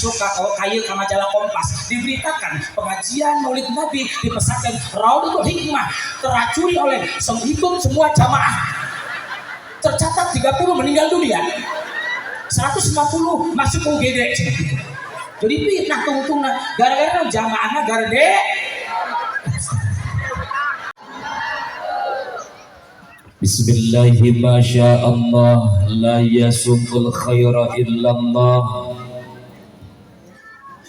Asup ka kayu ka majalah Kompas, diberitakan pengajian Maulid Nabi di pesantren Raudhatul Hikmah teracuni oleh ikut semua jamaah, tercatat 30 meninggal dunia, 150 masuk ke UGD gitu. Jadi fitnah tungtungna gara-gara jamaahna garede. Bismillahirrahmanirrahim. Ma Allah la yasumul khaira illallah.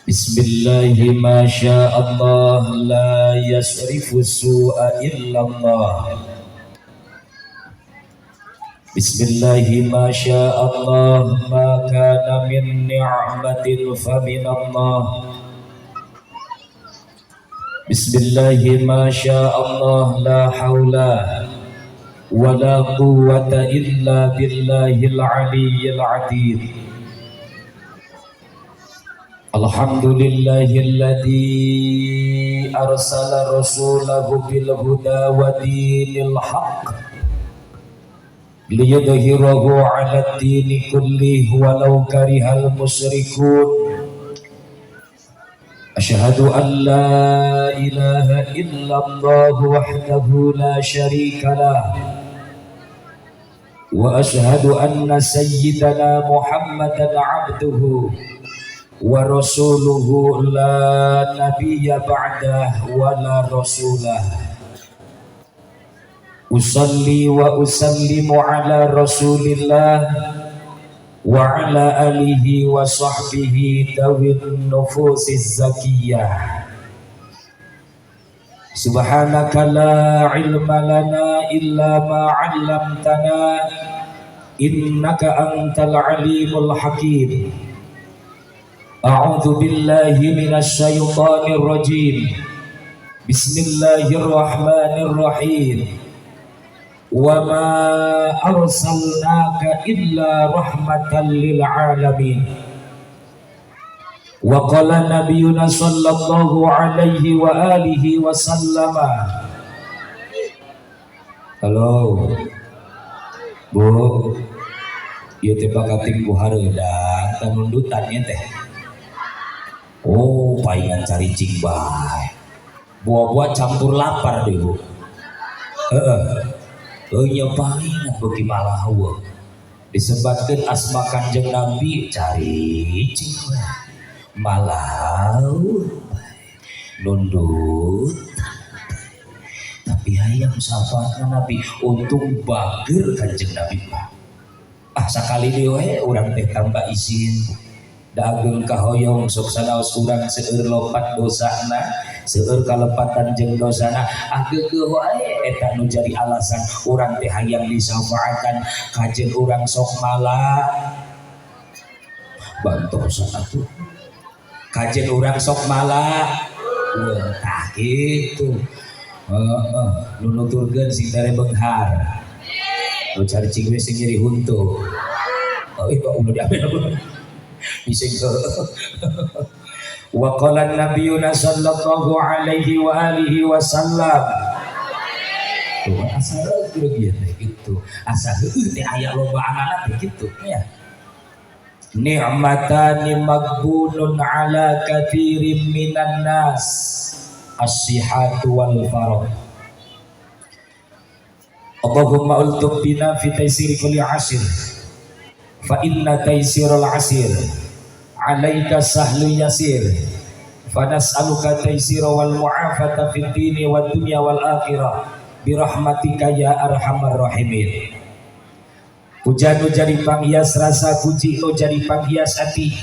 Bismillahirrahmanirrahim. Allah la yasrifu su'a illallah. Bismillahirrahmanirrahim. Allah ma kana min ni'matin fa min Allah. Bismillahirrahmanirrahim. Allah la haula wala quwwata illa billahil aliyyil azim. Alhamdulillahilladzi arsala rasulahu bil huda wa dinil haqq liyudhhirahu 'alad dini kullihi walau karihal musyrikun. Asyhadu an la ilaha illallah wahdahu la syarika lah wa asyhadu anna sayyidana Muhammadan 'abduhu wa rasuluhu la nabiyya ba'dah wa la rasulah. Usalli wa usallimu ala rasulillah wa ala alihi wa sahbihi dawin nufusiz zakiyah. Subhanaka la ilma lana illa ma 'allamtana innaka antal alimul hakim. A'udzu billahi minasy syaithanir rajim. Bismillahirrahmanirrahim. Wa ma arsalnaka illa rahmatan lil alamin. Wa qala nabiyuna sallallahu alaihi wa alihi wa sallama. Halo Bu, ieu teh bakating ku hareudang tanundutan ieu teh. Oh, paingan caricing bae. Buah-buah campur lapar deh, Bu. Heeh. Heuh nya paingan beuki malah heueuh. Disebatkeun asma Kanjeng Nabi caricing we. Malah nundut. Tapi hayang syafaatna Nabi, untung bager Kanjeng Nabi mah. Ah sakali deui we urang teh tambah izin. Dageung kahoyong sok sanaos urang seueur lopat dosana, seueur kalepatan jeung dosana, ah geukeuh wae eta nu jadi alasan urang teh hayang disafaatan kajeun urang sok malah bantosan atuh. Kajeun urang sok malah wah tah kitu. Heeh, nu nuturkeun sing tere beunghar. Nu caricing we sing nyeri huntu. Oh, ieu ulah diambil. Bising wa qala nabiyuna sallallahu alaihi wa alihi wasallam. Tuh asa geus ieu teh kitu. Asa heueuh teh aya loba anak teh kitu nya. Ni'matani maghbunun ala katsirin minan nas, as-sihhatu wal faragh. Allahumma ultuf bina fi taysiri kulli asir, fa inna taysiral asir alaika sahlu yasir, fa nas'aluka taysira wal mu'afata fid dini wad dunya wal akhirah birahmatika ya arhamar rahimin. Puja nu jadi panghias rasa puji nu jadi panghias hati.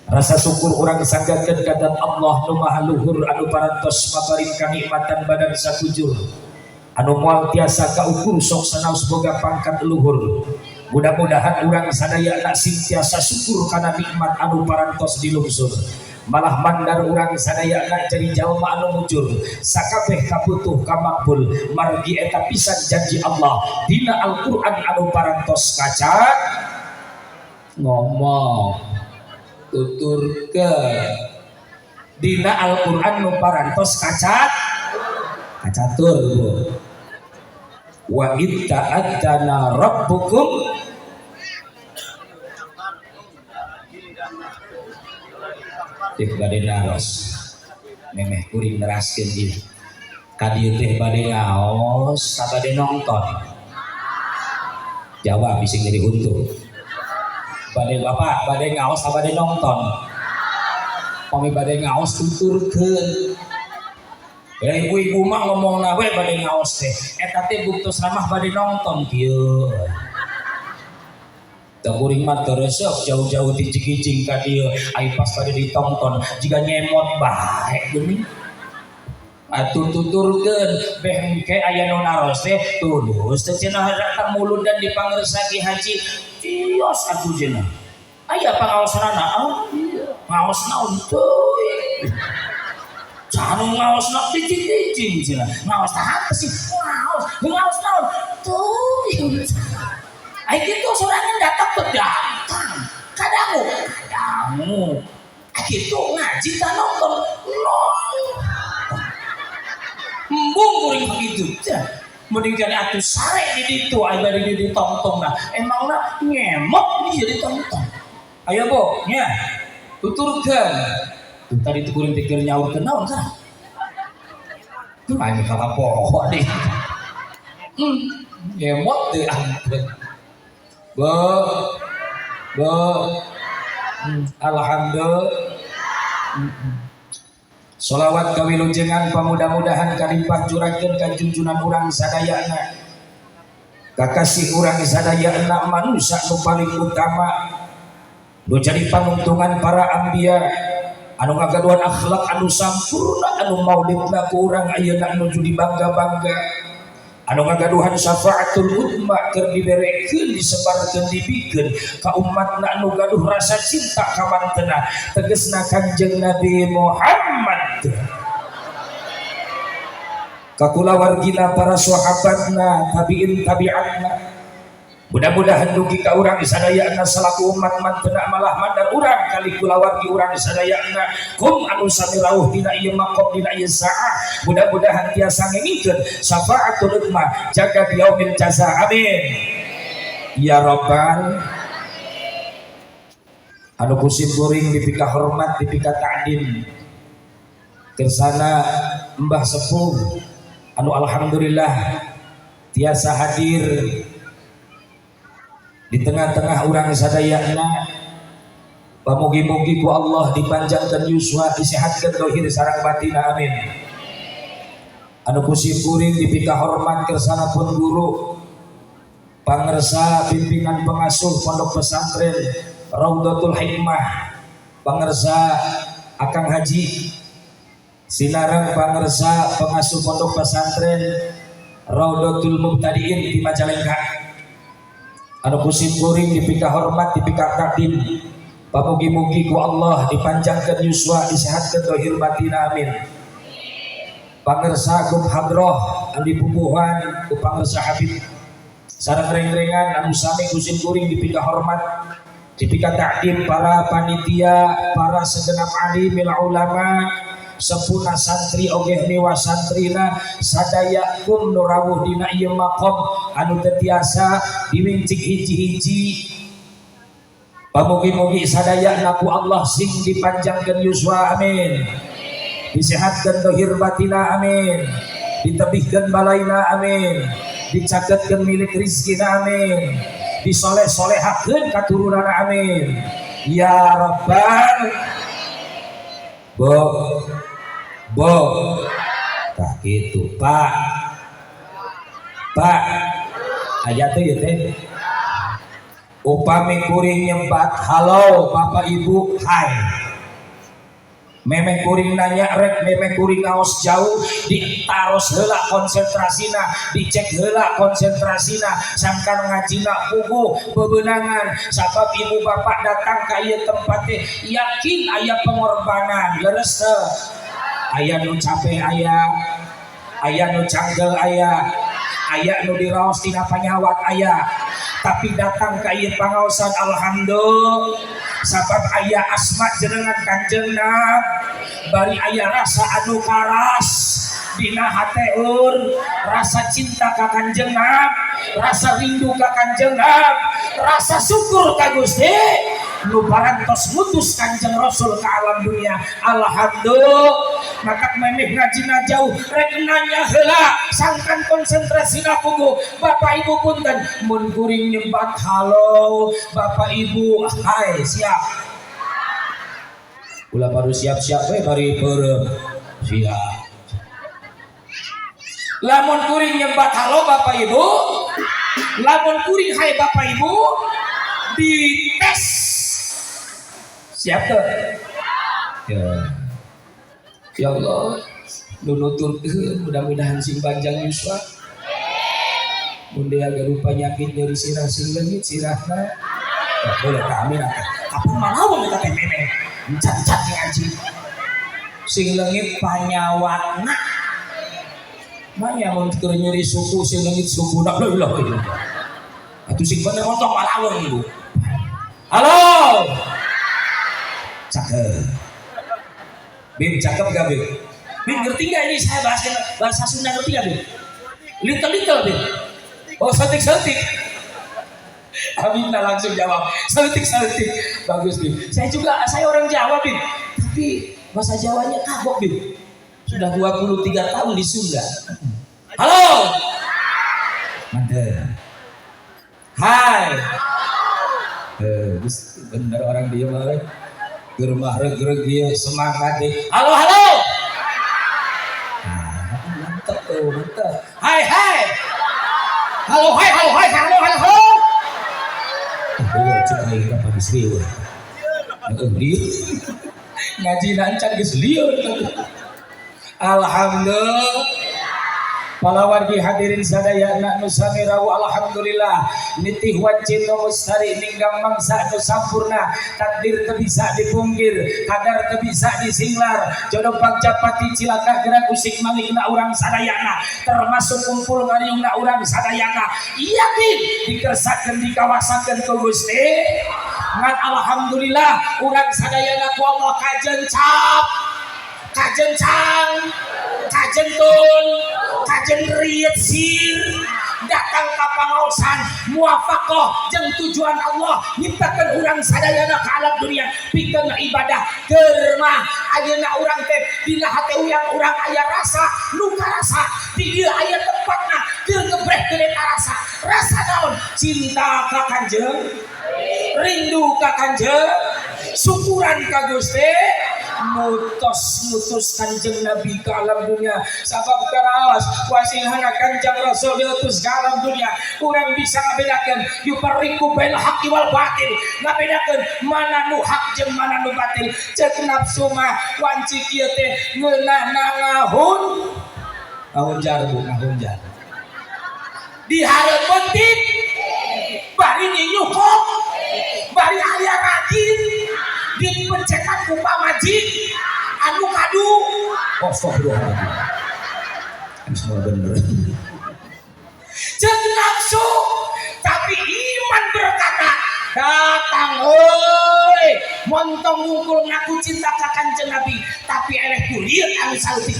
Rasa syukur urang sanggakeun ka Allah nu maha luhur anu parantos maparin kanikmatan badan sakujur anu moal tiasa kaukur sok sanaos boga pangkat luhur. Mudah-mudahan urang sadaya sing tiasa syukur kana nikmat anu parantos dilungsur. Malah mandar urang sadaya jadi jalma anu mujur sakabeh kabutuh kamakbul margi eta pisan janji Allah dina Al-Qur'an anu parantos kaca ngomong tuturkeun dina Al-Qur'an nu parantos kaca kacatur Bu. Wa id ta'adzana rabbukum. Teh bade naros. Memeh kuring neraskeun ieu. Ka dieu teh bade ngaos, bade nonton? Jawab, bisa jadi huntu. Bade, Bapak, bade ngaos bade nonton? Pami bade ngaos, tuturkeun. Ya, ibu-ibu mah ngomong we bade ngaos teh. Eta teh buktosna mah bade nonton kieu. Da kuring mah teu resep jauh-jauh ti Cikijing ka dieu, ai pas bade ditonton jiga nyemot bae geuning. Atuh tuturkeun beh engke aya nu naros teh, tulus teh cenah datang muludan di pangersa Ki Haji. Tios atuh cenah. Aya pangaosanana, oh iya, ngaos naon teuing. Saha nu ngaosna cicing-cicing cenah. Ngaos tah apa sih? Ngaos, ngaos naon? Teuing. Ai kitu sorangan datang tuh datang. Kadangu, kadangu. Ai kitu ngaji ta nonton? Nonton. Embung kuring begitu. Mending jadi atuh sare di ditu ai bari di ditonton nah. Emangna ngemot di jadi tonton. Ayo, Bu, nya. Tuturkeun. Tuh tadi tuh kuring pikir nyaurkeun naon tah? Tuh aing kakak poho deh. Ngemot deh, ampun. Bu, Bu, alhamdulillah. Salawat kawilujengan pamudah-mudahan kalimpah curahkeun ka junjunan urang sadayana. Kakasih urang sadayana, manusia nu paling utama, nu jadi panungtungan para anbiya, anu ngagaduhan akhlak anu sampurna, anu maulidna ku urang ayeuna nuju dibangga-bangga, anu ngagaduhan syafaatul udma keur diberekeun, disebarkeun, dibikeun ka umatna, anu gaduh rasa cinta ka mantena, tegesna Kanjeng Nabi Muhammad, ka kulawargina, para sahabatna, tabiin tabiatna. Mudah-mudahan dugi ka urang sadayana salaku umat mantena, malah mandar urang kali kulawargi urang sadayana kum anu sami rawuh dina ieu makom, dina ieu saah, mudah-mudahan tiasa ngengingkeun syafaatul udma jaga yaumil jaza. Amin ya rabbal. Anu ku sim kuring dipika hormat, dipika ta'dim, kersana Mbah Sepuh anu alhamdulillah tiasa hadir di tengah-tengah urang sadayana, pamugi-mugi ku Allah dipanjangkan yuswa, disehatkan dohir sareng batina, amin. Anu ku sim kuring dipika hormat, kersana pun guru, pangersa pimpinan pengasuh Pondok Pesantren Raudatul Hikmah, pangersa Akang Haji sinareng pangersa pengasuh Pondok Pesantren Raudatul Mubtadiin di Majalengka, anu ku sim kuring dipika hormat, dipika takdim, pamugi-mugi ku Allah dipanjangkan yuswa, disehatkan dohir batin, amin. Pangersa Gub Hadroh anu dipupuhan ku pangersa Habib sareng reng-rengan anu sami ku sim kuring dipika hormat, dipika takdim, para panitia, para segenap alimil ulama, sepuna santri ogeh miwa santrina, sadaya kum nu rawuh dina ieu makom anu teu tiasa diwincik hiji-hiji, pamugi-mugi sadaya ku Allah sing dipanjangkeun yuswa, amin, disehatkeun dohir batina, amin, ditebihkeun balaina, amin, dicagetkeun milik rizkina, amin, disoleh-solehakeun katurunana, amin ya rabbal. Bo, bo, tak gitu, Pak, Pak, aya teh ya teh. Upami kuring nyembat, halo Bapak Ibu, hai. Memeh kuring nanya rek, memeh kuring ngaos jauh, ditaros heula konsentrasina, dicek heula konsentrasina, sangkan ngajina puguh bebenangan. Sabab ibu bapak datang ka ieu tempat teh yakin aya pengorbanan, leres teu? Aya nu capek aya, aya nu canggel aya, aya nu diraos tina panyawat aya, tapi datang ka ieu pangaosan alhamdulillah, sabab aya asma jenengan Kanjeng, bari aya rasa anu karas dina hate ur, rasa cinta ka Kanjeng, rasa rindu ka Kanjeng, rasa syukur ka Gusti. Nu parantos ngutus Kanjeng Rasul ke alam dunia. Alhamdulillah, maka memeh ngajina jauh rek nanya heula, sangkan konsentrasi puguh. Bapak Ibu, punten, mun kuring nyebat halo, Bapak Ibu hai, siap? Ulah baru siap-siap we bari beureum. Siap. Lamun kuring nyebat halo, Bapak Ibu, lamun kuring hai, Bapak Ibu, dites. Siap tuh? Ya. Ya Allah, nu nuturkeun mudah-mudahan sing panjang yuswa. Mun dia gaduh penyakit nyeri sirah, sing leungit sirahna. Ya, boleh amin atuh. Kapan malawang eta teh memeh. Cat-cat ngaji. Sing leungit panyawana. Manya mun keur nyeri suku, sing leungit sukuna, la ilaha illallah. Atuh sing bener montong malawang, Ibu. Halo. Cakep. Bim, cakep gak, Bim? Bim, ngerti gak ini saya bahasa bahasa Sunda, ngerti gak, Bim? Little little, Bim. Oh, saeutik saeutik. Amin langsung jawab. Saeutik saeutik. Bagus, Bim. Saya juga, saya orang Jawa, Bim. Tapi bahasa Jawanya kagok, Bim. Sudah 23 tahun di Sunda. Halo. Mantap. Hai. Eh, bener orang diem euy. Ke rumah reg-reg dia semangat deh. Halo, halo. Nah, mantap tuh, mantap. Hai, hai. Halo, hai, halo, hai, halo, halo, halo. Oh, cek aing kapan geus lieur. Heeh, lieur. Ngaji lancar geus lieur. Alhamdulillah. Palawargi hadirin sadayana nu sami rawuh, alhamdulillah nitih wanci nu mustari, ninggang mangsa nu sampurna. Takdir teu bisa dipungkir, kadar teu bisa disinglar, jodoh pagjapati cilaka gerak usik malikna urang sadayana, termasuk kumpul ngariungna urang sadayana, yakin dikersakeun, dikawasakeun ku Gusti. Ngan alhamdulillah urang sadayana ku Allah kajencap, kajencang, kajentun, kajen riet sir datang ka pangaosan muwafaqah jeung tujuan Allah nyiptakeun urang sadayana ka alam dunia pikeun ibadah. Keur mah ayeuna urang teh dina hate urang, urang aya rasa nu karasa di dieu aya tempatna keur ngebrehkeun eta rasa. Rasa naon? Cinta ka Kanjeng, rindu ka Kanjeng, syukuran ka Gusti mutos mutus Kanjeng Nabi ke alam dunia. Sabab karaos wasilahna Kanjeng Rasul diutus ke alam dunia, urang bisa ngabedakeun, yufarriqu bainal haqqi wal batil, ngabedakeun mana nu hak jeung mana nu batil. Cek nafsu mah wanci kieu teh ngeunah ngahun ngahunjar, Bu, ngahunjar di hareupeun tip bari nyinyukok bari aya rajin dipencetan ku pamajik anu kadu. Astagfirullahaladzim, semua bener cek nafsu, tapi iman berkata, datang oi, montong ngungkul ngaku cinta ka Kanjeng Nabi tapi eleh kuliah anu saeutik.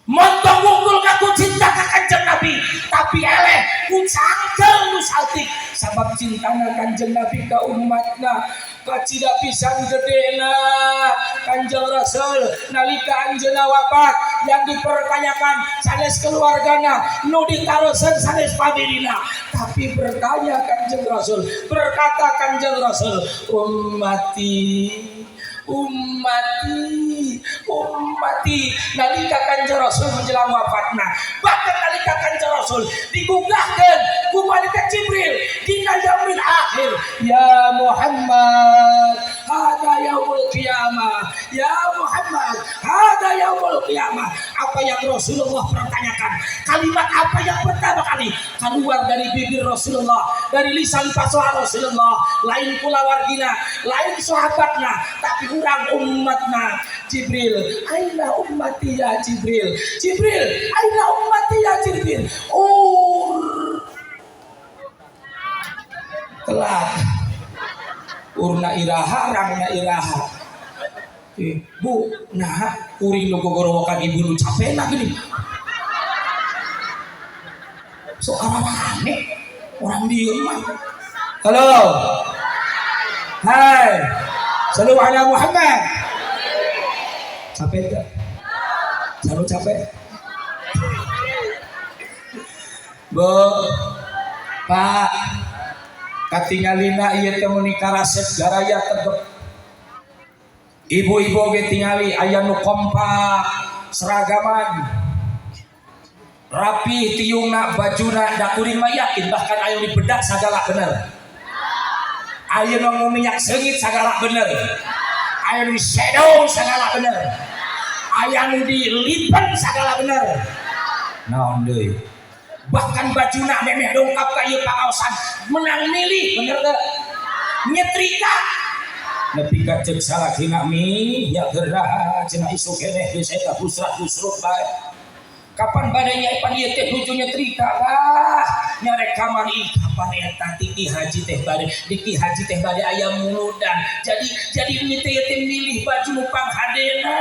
Montong wungkul ngaku cinta ka Kanjeng Nabi tapi eleh ku cangkeul nu saeutik. Sabab cintana Kanjeng Nabi ka umatna kacida pisan gedena. Kanjeng Rasul nalika anjeunna wafat, yang dipertanyakan sanes keluargana, nu ditarosen sanes familina, tapi bertanya Kanjeng Rasul, berkata Kanjeng Rasul, "Ummati, ummati, ummati." Nalika Kanjeng Rasul menjelang wafatna, bahkan nalika Kanjeng Rasul digugahkeun ku malaikat Jibril dina yaumil akhir, "Ya Muhammad, hada yaumul qiyamah, ya Muhammad, hada yaumul qiyamah." Apa yang Rasulullah pertanyakan? Kalimat apa yang pertama kali keluar dari bibir Rasulullah, dari lisan pasoha Rasulullah? Lain kulawargina, lain sahabatna, tapi urang umatna. "Jibril, aina ummati ya Jibril? Jibril, aina ummati ya Jibril?" Ur telat, urna iraha, rangna iraha. Bu, nah kuring nu gogorowokan ibu nu capek gini. So aneh orang diem mah. Halo. Hai, Sallu ala Muhammad. Capek gak? Selalu capek. Bu, Pak, katingalina ieu teh meuni karasep garaya tegep. Ibu-ibu oge tingali aya nu kompak seragaman. Rapi tiungna bajuna da kuring mah yakin bahkan aya nu dibedak sagala bener. Aya nu minyak seungit sagala bener. Aya nu disedong sagala bener. Aya nu dilipen sagala bener. Naon deui? Bahkan bajuna memeh dongkap ka ieu pangaosan menang milih bener teu? Nyetrika nepi ka ceuk salakina mi nya geura cenah isuk keneh geus eta busrat-busrut bae. Kapan bade nya pan ieu teh nuju nyetrika lah nyarekaman ih kapan eta tiki haji teh bade diki haji teh bade aya muludan. Jadi ini teh teh milih baju nu panghadena.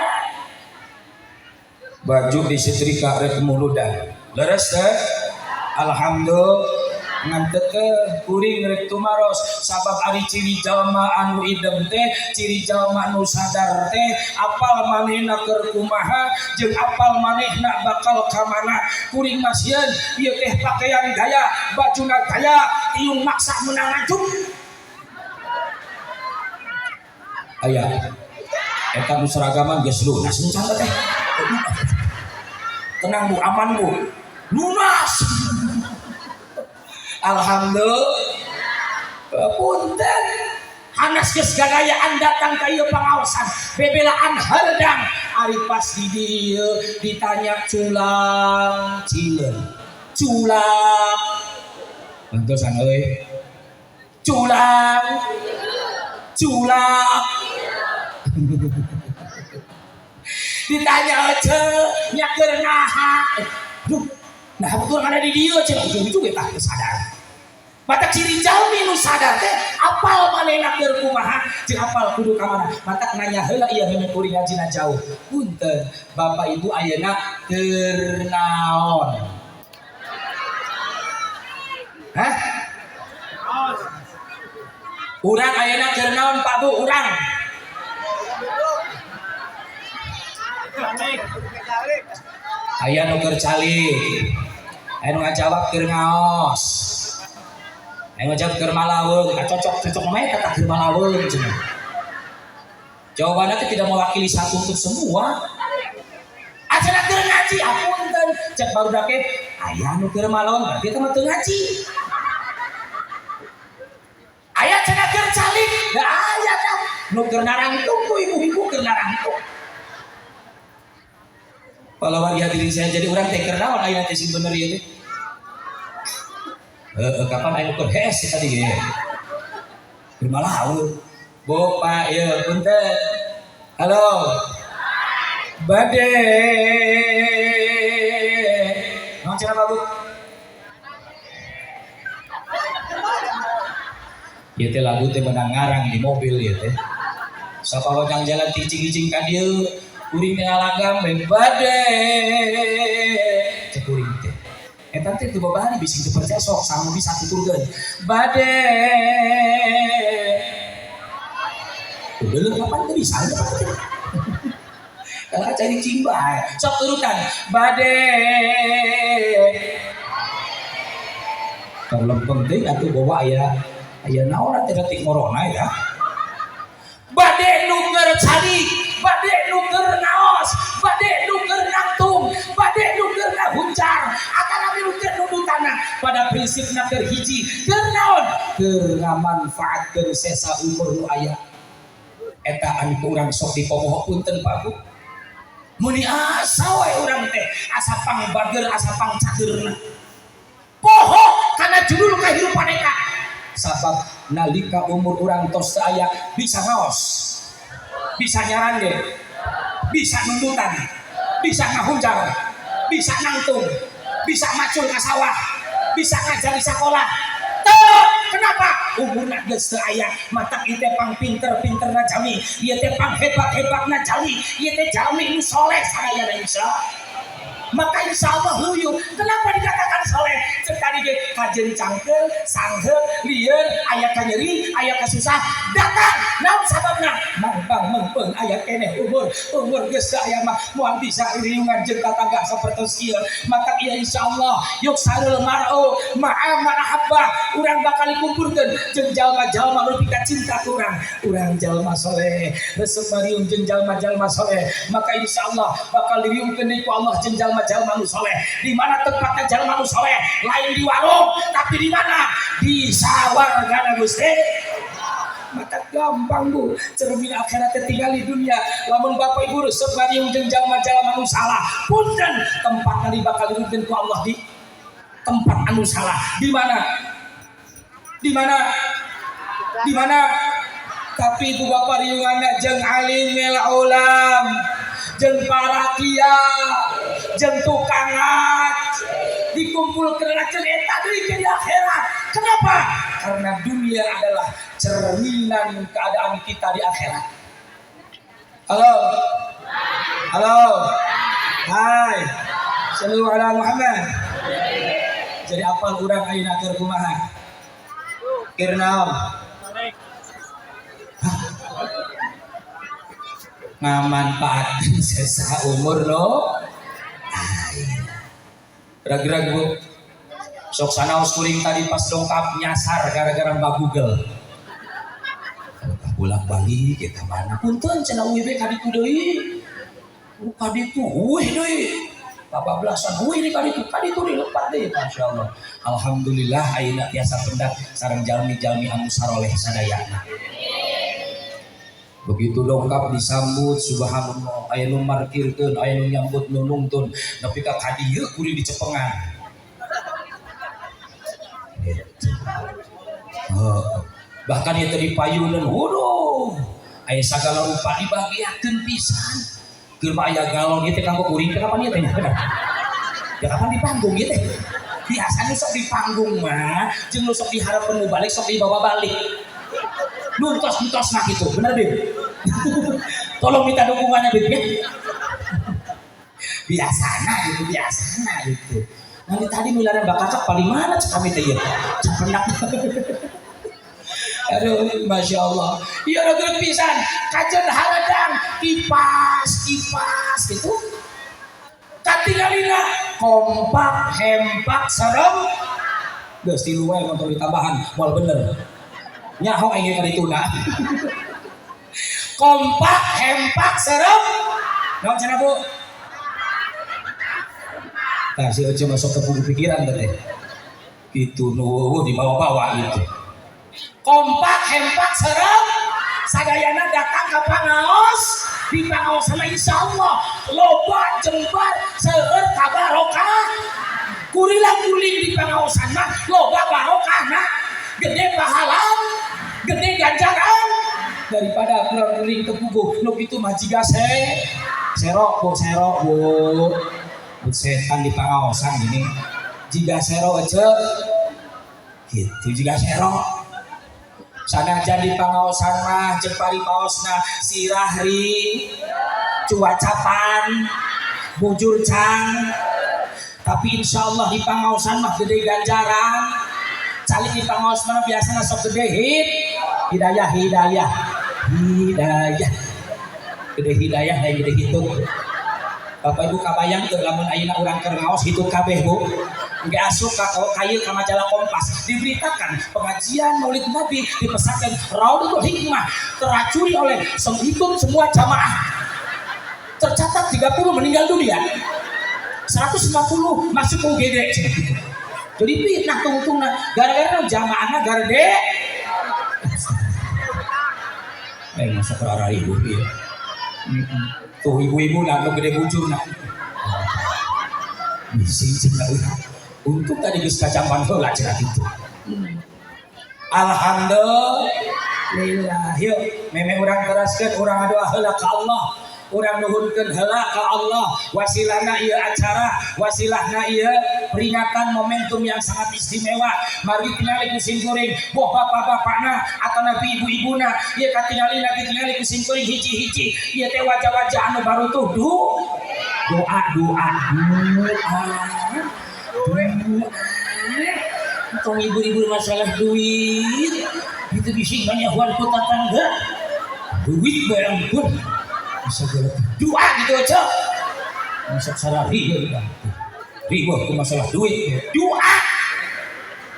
Baju disetrika rek muludan. Leres teh? Alhamdulillah ngan teu kuring rek tumaros sabab ari ciri jalma anu idem teh ciri jalma anu sadar teh apal manehna keur kumaha jeung apal manehna bakal ka mana. Kuring masieun ieu teh pakaian gaya bajuna gaya tiung maksa menang ngajuk aya eta nu seragaman geus lunas encan teh. Tenang Bu, aman Bu, lunas. Alhamdulillah. Punten hanas geus gagayaan datang ka ieu pangaosan bebelaan hardang ari pas di dieu ditanya culang cileun culang bantosan euy culang culang ditanya ece nya keur naha aduh nah betul ada di dieu cenah ujung-ujung eta teu sadar. Mata ciri jalmi nu sadar teh apal manehna keur kumaha jeung apal kudu ka mana. Matak nanya heula ieu heuh kuring ngajina jauh. Punten Bapak Ibu ayeuna keur naon? Hah? Urang ayeuna keur naon Pak Bu? Urang. Aya nu keur calik. Aya nu ngajawab keur ngaos. Aya ngajawab keur malaweung, cocok-cocok mah eta tah keur malaweung cenah. Jawabannya teh tidak mewakili satu untuk semua. Acara keur ngaji, apunten, cek barudak ge aya nu keur malaweung berarti eta mah teu ngaji. Aya cenah keur calik, da aya tah nu keur narangtung ku ibu-ibu keur narangtung. Kalau warga hadirin saya jadi orang teh keur naon ayeuna teh sing bener ieu teh. Heeh, kapan aya keur hees tadi ge. Keur malaweung. Bu, Pak, ieu punten. Halo. Bade. Naon cenah Pak Bu? Ieu teh lagu teh menang ngarang di mobil ieu teh. Sapawajang jalan cicing-cicing ka dieu. Kuring teh ngalagam we bade cek kuring teh eta teh teu babari bisi teu percaya sok sangu bisa tuturkeun bade udah kapan teu bisa kalau cari cing bae sok turutan bade kalau penting atuh bawa aya aya naon teh detik corona ya bade nu keur calik bade nu keur naos bade nu keur nangtung bade nu keur ngahuncar atanapi nu keur nundutanna pada prinsipna keur hiji keur naon keur ngamanfaatkeun sesa umur nu aya eta anu ku urang sok dipopoho punten Pak Bu meuni asa we urang teh asa pangbager asa pangcageurna poho kana judul kahirupan eta sabab nalika umur urang tos teu aya bisa ngaos bisa nyarande bisa nundutan bisa ngahunjar bisa nangtung bisa macul ka sawah bisa ngajar di sakolah teu kenapa umurna geus teu aya matak ieu teh pang pinter-pinterna jalmi ieu teh pang hebat-hebatna jalmi ieu teh jalmi nu soleh sadayana insyaallah. Maka insya Allah luyu. Kenapa dikatakan soleh? Cek tadi ge kajen cangkeul, sangheuk, lieur, aya kanyeri, aya kasusah, datang. Naon sababna? Mangpang mengpeung aya keneh umur, umur geus aya mah moal bisa riungan jeung tatangga sapertos ieu. Maka ieu insya Allah yuhsyarul mar'u ma'a man ahabba. Urang bakal dikumpulkeun jeung jalma-jalma nu pika cinta ku urang. Urang jalma soleh, resep mariung jeung jalma-jalma soleh, maka insya Allah bakal diriungkeun deui ku Allah jeung jalma-jalma nu soleh. Di mana tempatnya jalma nu soleh? Lain di warung, tapi di mana? Di sawargana Gusti. Maka gampang, Bu, cermin akhirat tinggal di dunia. Lamun bapak ibu resep mariung jeung jalma-jalma nu salah, punten, tempat nanti bakal diriungkeun ku Allah di tempat anu salah. Di mana? Di mana? Di mana? Tapi ibu bapak riunganna jeung alimil ulam, jeung para kiai, jeung tukang ngaji, dikumpulkeun jeung eta deui ke di akhirat. Kenapa? Karena dunia adalah cerminan keadaan kita di akhirat. Halo, halo, hai, shallu ala Muhammad. Jadi apal urang ayeuna keur kumaha? Keur naon? Ngamanfaatkeun sesa umur no. Rag-rag, Bu. Sok sanaos kuring tadi pas dongkap nyasar gara-gara mbak Google. Bolak balik kita mana? Punten cenah UIB ka ditu deui. Ka ditu eueuh deui. Babablasan eueuh di ka ditu deui lepat deui, masyaallah. Alhamdulillah ayeuna tiasa pendak sareng jalmi-jalmi anu saroleh sadayana. Begitu dongkap disambut, subhanallah, aya nu markirkeun, aya nu nyambut, nu nungtun, nepi ka kadieu kuring dicepengan. Gitu. Oh. Bahkan ieu teh dipayuneun, waduh, aya sagala rupa dibagiakeun pisan. Keur mah aya galon ieu teh kanggo kuring teh kapan ieu teh bener. Ya kapan di panggung ieu teh? Biasanya sok di panggung mah jeung nu sok diharapkeun nu balik sok dibawa balik. Nuntos-nuntos nah gitu, bener Bib? Tolong minta dukungannya, Bib, ya. Biasana gitu, biasana gitu. Nanti tadi milaran bakakak paling mana cek kami teh ya? Cepenak. Aduh, masya Allah. Iya udah pisan, kajen haradang, kipas, kipas gitu. Katingalina kompak, hempak, serem. Geus tilu wae motor ditambahan, moal bener. Nyaho aing ka dituna. Kompak, hempak, serem. Naon cenah, Bu? Tah si Oce masuk ke buku pikiran teh. Gitu nu dibawa-bawa gitu. Kompak, hempak, serem. Sadayana datang ke pangaos, di pangaos sama insya Allah loba jembar seueur kabarokah. Kurilang kuling di pangaosan mah loba barokahna, gede pahala, gede ganjaran daripada kuring tepuguh nu kitu mah jiga serok, Bu, serok, Bu. Bu, setan di pangaosan gini jiga serok aja gitu, jiga serok. Sanajan di pangaosan mah jeung paripaosna sirah ri cuaca pan bujur cang, tapi insya Allah di pangaosan mah gede ganjaran. Calik di pangaos mah biasanya sok gede hit hidayah, hidayah, hidayah, gede hidayah lain gede hitut. Bapak Ibu kabayang teu lamun ayeuna urang keur ngaos hitut kabeh, Bu? Nggak asup ka kayu ka majalah Kompas diberitakan pengajian Maulid Nabi di pesantren Raudhatul Hikmah teracuni oleh ikut semua jamaah, tercatat 30 meninggal dunia, 150 masuk ke UGD. Jadi fitnah tungtungna gara-gara jamaahna garede. Masa perara ibu ya. Tuh ibu-ibu lah nu gede bujur nah. Bisi cenah urang. Untung tadi geus kacampan heula cenah kitu. Alhamdulillah. Yuk, meme urang teraskeun, urang ngadoa heula ka Allah. Urang nuhunkeun heula ka Allah. Wasilahna ieu acara, wasilahna ieu peringatan momentum yang sangat istimewa. Mari tingali ku sim kuring, boh bapak-bapakna atau nabi ibu-ibuna, ieu katingali nabi tingali ku sim kuring hiji-hiji. Ieu teh wajah-wajah anu baru tuh. Doa, doa, doa, doa. Tong ibu-ibu masalah duit itu bising banyak ku tetangga, duit barang pun bisa doa gitu aja. Masa salah ribu ribu ke masalah duit, doa,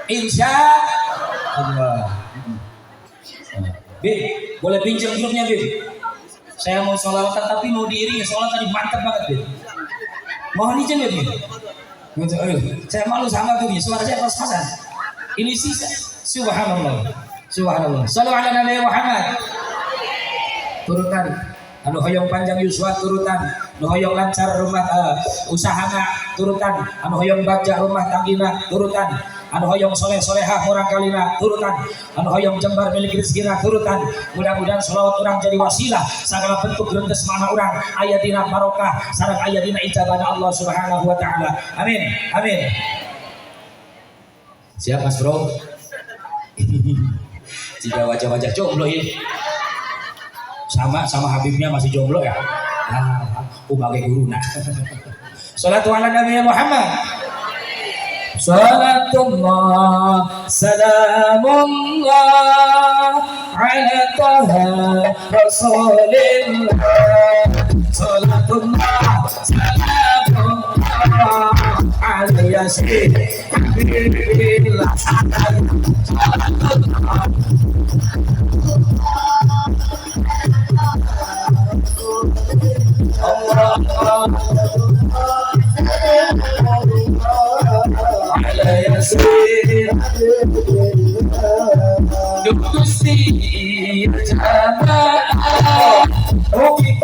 insya Allah. Bim, boleh pinjam grupnya, Bim? Saya mau sholawatan, tapi mau diiringi, soalnya tadi mantap banget, Bim. Mohon izin ya, Bim. Aduh, saya malu sama tuh, suara saya pas-pasan. Ini sih, subhanallah. Subhanallah. Sallu ala Nabi Muhammad. Turutan. Anu hoyong panjang yuswa turutan, anu hoyong lancar rumah usahana turutan, anu hoyong bagja rumah tanggina turutan, anu hoyong soleh solehah murang kalina turutan, anu hoyong jembar milik rezekina turutan. Mudah-mudahan sholawat urang jadi wasilah segala bentuk rentes mana urang aya dina barokah sareng aya dina ijabahna Allah Subhanahu wa taala. Amin, amin. Siap, Mas Bro? Jika wajah-wajah jomblo ini sama sama Habibnya masih jomblo ya. Ah, aku bagai guru nah. Salatu ala Nabi Muhammad. Salatullah, salamullah ala Taha Rasulillah. Salatullah, salamullah ala Yasin Habibillah. Salatullah. Allah على ياسين Gusti jamaah. Mugi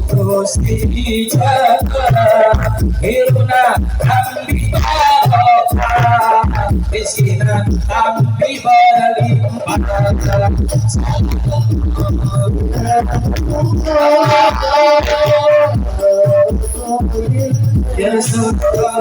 Gusti jamaah. Iruna tambih barokah, Rezekina tambih berlimpah. Ya Rasulullah.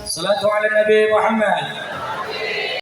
Salatu ala Nabi Muhammad.